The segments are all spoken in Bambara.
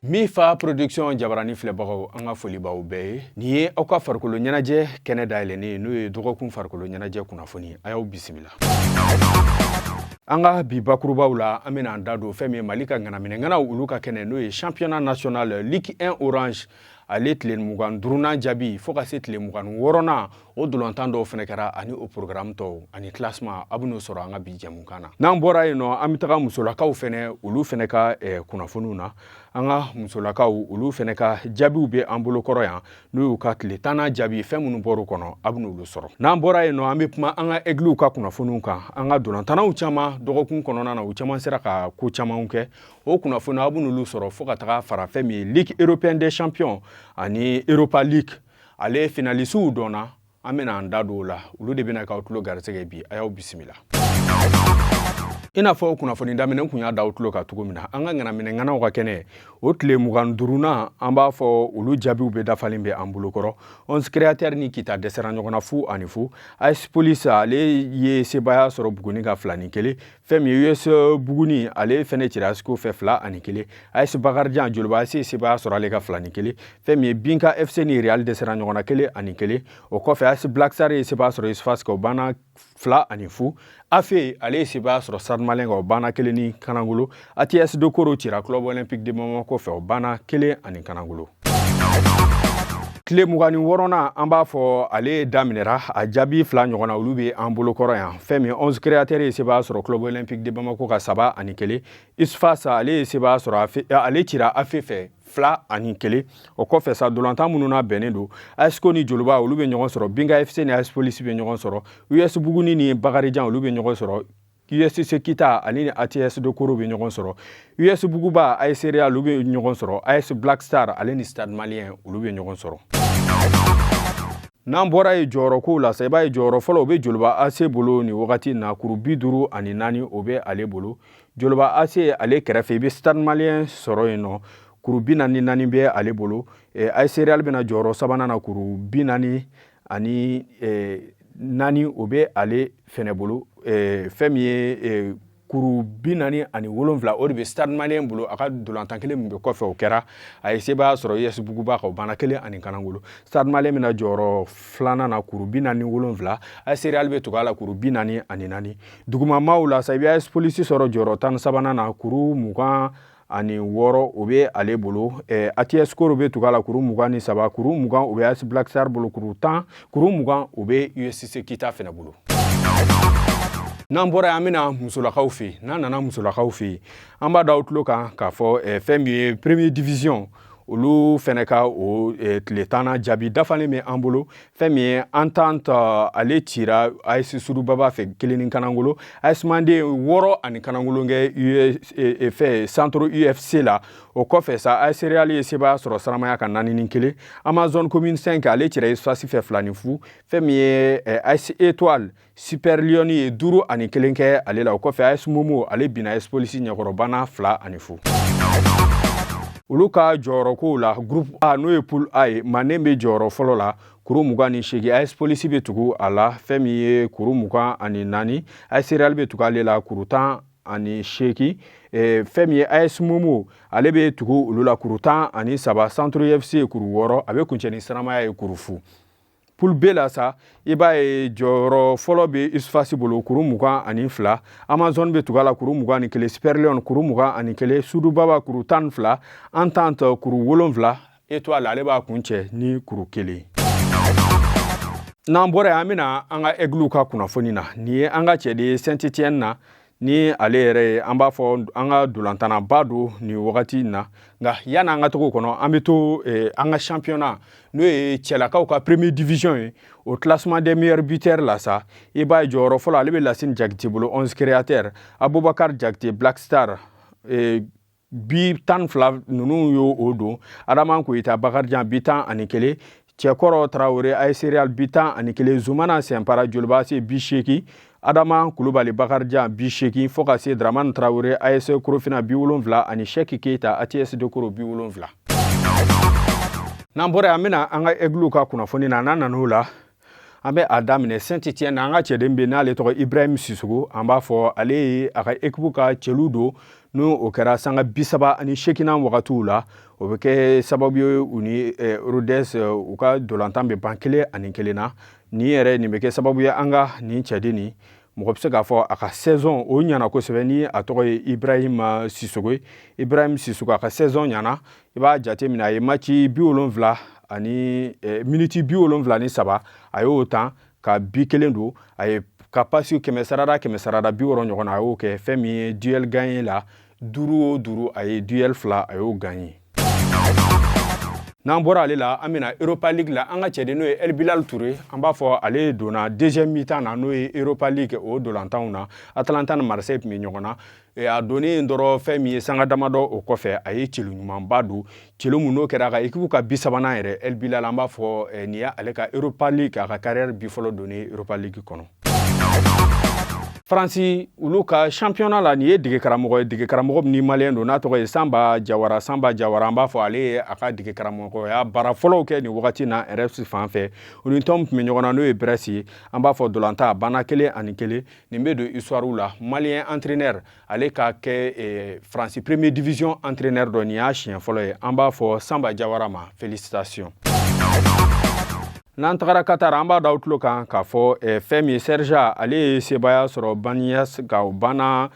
Mifa Production jabarani filɛbagaw, an ka foli b'aw bɛɛ ye. Nin ye aw ka farikolo ɲɛnajɛ kɛnɛ dayɛlɛnnen ye, n'o ye dɔgɔkun farikolo ɲɛnajɛ kunnafoni. A y'aw bisimila. An ka bi bakurubaw la, an bɛna an da don fɛn min ye Mali ka ŋanaminɛŋanaw olu ka kɛnɛ, n'o ye championnat national Ligue 1 Orange, ale tile 25nan jaabi fo ka se tile 26nan, o dolantan dɔw fɛnɛ kɛra ani o programme tɔw ani classement, a bɛn'o sɔrɔ an ka bi jɛmukan na. N'an bɔra yen nɔ, an bɛ taga musolakaw fɛnɛ, olu fɛnɛ ka kunnafoniw na. An ka musolakaw olu fɛnɛ ka jaabiw bɛ an bolo kɔrɔ yan, n'o y'u ka tile 10nan jaabi, fɛn minnu bɔr'u kɔnɔ, a bɛn'olu sɔrɔ. N'an bɔra yen nɔ, an bɛ kuma an ka aiglew ka kunnafoniw kan. An ka dolantannaw caman dɔgɔkun kɔnɔna na, u caman sera ka ko camanw kɛ, o kunnafoni a bɛn'olu sɔrɔ, fo ka taga fara fɛn min ye Ligue européenne des champions ani Europa League, ale finalisiw dɔnna, an bɛna an da don o la. Olu de bɛna k'aw tulo garisɛgɛ bi. A y'aw bisimila. I n'a fɔ kunnafoni daminɛ kun y'a da aw tulo kan cogo min na, an ka ŋanaminɛŋanaw ka kɛnɛ, o tile 25nan, an b'a fɔ olu jaabiw bɛ dafalen bɛ an bolo kɔrɔ. 11 Créateur ni Kita dɛsɛra ɲɔgɔn na 0-0. AS Police, ale ye sebaaya sɔrɔ Buguni ka 2-1. Fɛn min ye US Buguni, ale fɛnɛ cira ASCO fɛ 2-1. AS Bakarijan, Joliba AC ye sebaaya sɔrɔ ale ka 2-1. Fɛn min ye Binka FC ni Real dɛsɛra ɲɔgɔn na 1-1. O kɔfɛ, AS Black Star ye sebaaya sɔrɔ USFAS kan, o banna 2-0. AFE, ale ye sebaaya sɔrɔ Stade Malien kan, o banna 1-0. ATS Dokoro cira Club Olympique de Bamako fɛ, o banna 1-0. Tile 26nan, an b'a fɔ ale daminɛra, a jaabi fila ɲɔgɔn na, olu bɛ an bolo kɔrɔ yan. Fɛn min 11 Créateur ye sebaaya sɔrɔ Club Olympique de Bamako ka 3-1. USFAS, ale ye sebaaya sɔrɔ, ale cira AFE fɛ 2-1. O kɔfɛ sa, dolantan minnu n'a bɛnnen don, ASCO ni Joliba, olu bɛ ɲɔgɔn sɔrɔ. Binga FC ni AS Police bɛ ɲɔgɔn sɔrɔ. US Buguni ni Bakarijan, olu bɛ ɲɔgɔn sɔrɔ. USC Kita ani ni ATS Dokoro bɛ ɲɔgɔn sɔrɔ. US Buguba, AS Real, olu bɛ ɲɔgɔn sɔrɔ. AS Black Star, ale ni Stade Malien, olu bɛ ɲɔgɔn sɔrɔ. N'an bɔra yen jɔyɔrɔkow la sa, i b'a ye jɔyɔrɔ fɔlɔ, o bɛ Joliba AC bolo nin wagati na, kuru 54, o bɛ ale bolo. Joliba AC ale kɛrɛfɛ, i bɛ Stade Malien sɔrɔ yen nɔ, kuru 44 bɛ ale bolo. AS Real bɛna jɔyɔrɔ sabanan na, kuru 44, o bɛ ale fɛnɛ bolo. Fɛn min ye kuru 47, o de bɛ Stade Malien bolo. A ka dolantan kelen min bɛ kɔfɛ, o kɛra a ye sebaaya sɔrɔ US Buguba kan, o banna 1-0. Stade Malien bɛna jɔyɔrɔ filanan na, kuru 47. AS Real bɛ tugu a la, kuru 44. Dugumamaw la sa, i bɛ AS Police sɔrɔ jɔyɔrɔ 13nan na, kuru 26, o bɛ ale bolo. ATS Koro bɛ tugu a la, kuru 23. Kuru 20, o bɛ AS Black Star bolo. Kuru 10, kuru 20, o bɛ USC Kita fɛnɛ bolo. N'an bɔra yen, an bɛna musolakaw fɛ yen. N'an nana musolakaw fɛ yen, an b'a da aw tulo kan k'a fɔ fɛn min ye première division, olu fɛnɛ ka o tile 10nan jaabi dafalen bɛ an bolo. Fɛn min ye Entente, ale cira AS Surubaba fɛ 1-0. AS Mande 6-0 kɛ fɛ Centre UFC la. O kɔfɛ sa, AS Real ye sebaaya sɔrɔ Saramaya kan 4-1. Amazon Commune 5, ale cira USFAS fɛ 2-0. Fɛn min ye AS Étoile, Super Lion ye 5-1 kɛ ale la. O kɔfɛ, AS Momo, ale binna AS Police ɲɛkɔrɔ, banna 2-0. Olu ka jɔyɔrɔkow la, groupe A, n'o ye poule A ye, Manden bɛ jɔyɔrɔ fɔlɔ la, kuru 28. AS Police bɛ tugu a la, fɛn min ye kuru 24. AS Real bɛ tugu ale la, kuru 18. Fɛn min ye AS Momo, ale bɛ tugu olu la, kuru 13. Centre UFC kuru 6, a bɛ kuncɛ ni Saramaya ye kuru 0. Poule B la sa, i b'a ye jɔyɔrɔ fɔlɔ bɛ USFAS bolo, kuru 22. Amazon bɛ tugu a la, kuru 21. Super Lion kuru 21. Sudubaba kuru 12. Entente kuru 7. Étoile, ale b'a kun cɛ ni kuru 1. N'an bɔra yen, an bɛna an ka aiglew ka kunnafoni na. Nin ye an ka cɛden Saint-Étienne na, ni ale yɛrɛ ye, an b'a fɔ an ka dolantannaba don nin wagati in na. Nka yanni an ka togo kɔnɔ, an bɛ to an ka championnat, n'o ye cɛlakaw ka première division ye, o classement des meilleurs buteurs la sa, i b'a ye jɔyɔrɔ fɔlɔ, ale bɛ Lasine Jakite bolo, 11 Créateur. Abubakar Jakite, Black Star, bi 12 ninnu y'o o don. Adama Koyita, Bakarijan, bi 11. Cɛkɔrɔ Tarawele, AS Real, bi 11. Zumana Sɛnpara, Joliba se, bi 8. Adama Kulubali, Bakarijan, bi 8, fo ka se Dramani Tarawele, AS Korofina, 70, ani Sɛki Keyita, ATS Dokoro, 70. N'an bɔra yen, an bɛna an ka aiglew ka kunnafoni na. N'an nan'o la, an bɛ a daminɛ Saint-Étienne na. An ka cɛden bɛ, n'ale tɔgɔ Ibrahim Sissoko, an b'a fɔ ale ye a ka équipe ka cɛlu don. N'o o kɛra sanga 38nan wagatiw la, o bɛ kɛ sababu ye u ni Rodez u ka dolantan bɛ ban 1-1 na. Nin yɛrɛ nin bɛ kɛ sababu ye an ka nin cɛden nin, mɔgɔ bɛ se k'a fɔ a ka saison o ɲana kosɛbɛ, ni a tɔgɔ ye Ibrahim Sissoko ye. Ibrahim Sissoko, a ka saison ɲana. I b'a jate minɛ, a ye match 70 ani miniti 73, a y'o tan ka but 1 don. A ye ka passe 100 sarada 100 sarada 60 ɲɔgɔn na, a y'o kɛ. Fɛn min ye duel gagné la, 5 o 5, a ye duel 2, a y'o gagné. N'an bɔra ale la, an bɛna Europa League la. An ka cɛden n'o ye El Bilal Touré, an b'a fɔ ale donna deuxième mi-temps na, n'o ye Europa League o dolantanw na. Atalanta ni Marseille tun bɛ ɲɔgɔn na. A donnen dɔrɔn, fɛn min ye sanga damadɔ o kɔfɛ, a ye celu ɲumanba don, celu mun n'o kɛra a ka équipe ka but sabanan yɛrɛ. El Bilal, an b'a fɔ nin y'ale ka Europa League, a ka carrière but fɔlɔ donnen Europa League kɔnɔ. Faransi, olu ka championnat la, nin ye dege karamɔgɔ ye, dege karamɔgɔ min ni malien don, n'a tɔgɔ ye Sanba Jawara. Sanba Jawara, an b'a fɔ ale ye a ka dege karamɔgɔya baara fɔlɔw kɛ nin wagati na Reims fan fɛ. U ni tɔn tun bɛ ɲɔgɔn na, n'o ye Brest ye. An b'a fɔ dolantan a banna 1-1. Nin bɛ don histoire la, malien entraîneur ale ka kɛ Faransi première division entraîneur dɔ, nin y'a siɲɛ fɔlɔ ye. An b'a fɔ Sanba Jawara ma félicitation. N'an tagara Qatar, an b'a da aw tulo kan k'a fɔ fɛn min ye Sharjah, ale ye sebaaya sɔrɔ Baniyas ka o banna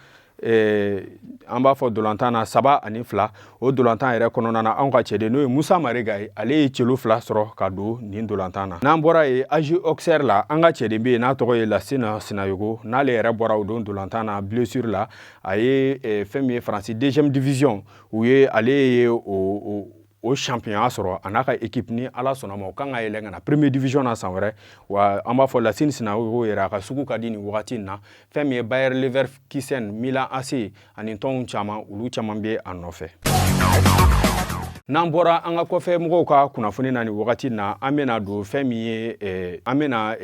an b'a fɔ dolantan na 3-2. O dolantan yɛrɛ kɔnɔna na, anw ka cɛden n'o ye Musa Marega ye, ale ye celu 2 sɔrɔ ka don nin dolantan na. N'an bɔra yen, AJ Auxerre la, an ka cɛden bɛ yen n'a tɔgɔ ye Lasina Sinayogo, n'ale yɛrɛ bɔra o don dolantan na blessure la. A ye fɛn min ye Faransi deuxième division, u ye ale ye o championnat sɔrɔ a n'a ka équipe. Ni Ala sɔnna ma, o kan ka yɛlɛ ka na première division na san wɛrɛ. Wa an b'a fɔ Lasine Sinayogo yɛrɛ, a ka sugu ka di nin wagati in na. Fɛn min ye Bayer Leverkusen, Milan AC ani tɔnw caman, olu caman bɛ a nɔfɛ. N'an bɔra an ka kɔfɛ mɔgɔw ka kunnafoni na nin wagati na, an bɛna don fɛn min ye, an bɛna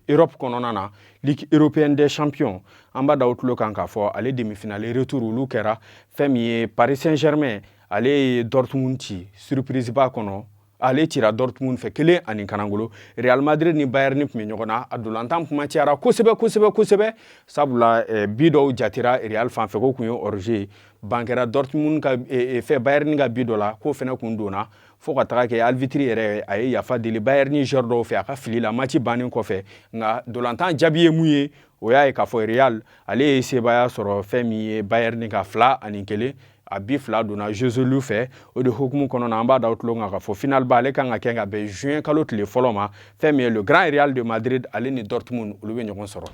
Europe kɔnɔna na, Ligue européenne des champions. An b'a da o tulo kan k'a fɔ ale demi-finale retour olu kɛra. Fɛn min ye Paris Saint-Germain, ale ye Dortmund ci surprise ba kɔnɔ, ale cira Dortmund fɛ 1-0. Real Madrid ni Bayern tun bɛ ɲɔgɔn na. A dolantan kuma cayara kosɛbɛ kosɛbɛ kosɛbɛ, sabula but dɔw jatera Real fan fɛ ko kun ye hors-jeu ye, ban kɛra Dortmund ka fɛ Bayern ka but dɔ la, k'o fana kun donna, fo ka taga kɛ arbitre yɛrɛ a ye yafa deli Bayern joueur dɔw fɛ a ka fili la match bannen kɔfɛ. Nka dolantan jaabi ye mun ye? O y'a ye k'a fɔ Real, ale ye sebaaya sɔrɔ fɛn min ye Bayern ka 2-1. A but 2 donna Joselu fɛ. O de hukumu kɔnɔ na, an b'a da aw tulo kan k'a fɔ final ba, ale kan ka kɛ ka bɛn juin kalo tile fɔlɔ ma. Fɛn min ye le grand Real de Madrid, ale ni Dortmund, olu bɛ ɲɔgɔn sɔrɔ.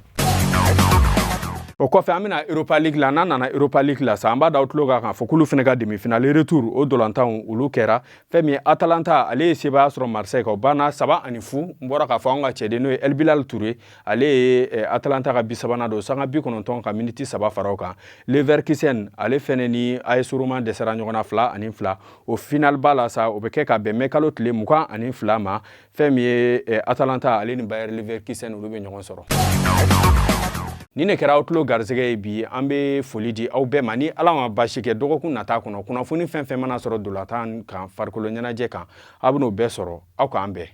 O kɔfɛ, an bɛna Europa League la. N'an nana Europa League la sa, an b'a da aw tulo kan k'a fɔ k'olu fana ka demi-finale retour o dolantanw olu kɛra. Fɛn min ye Atalanta, ale ye sebaaya sɔrɔ Marseille kan, o banna 3-0. N bɔra k'a fɔ anw ka cɛden n'o ye El Bilal Touré, ale ye Atalanta ka but sabanan don sanga 90 ka miniti 3 fara o kan. Leverkusen, ale fɛnɛ ni AS Roma dɛsɛra ɲɔgɔn na 2-2. O final ba la sa, o bɛ kɛ ka bɛn mɛ kalo tile 22 ma. Fɛn min ye Atalanta, ale ni Bayer Leverkusen, olu bɛ ɲɔgɔn sɔrɔ. Nin de kɛra aw tulo garisɛgɛ ye bi. An bɛ foli di aw bɛɛ ma. Ni Ala ma basi kɛ, dɔgɔkun nata kɔnɔ, kunnafoni fɛn fɛn mana sɔrɔ dolatan kan, farikolo ɲɛnajɛ kan, aw bɛn'o bɛɛ sɔrɔ. Aw k'an bɛn.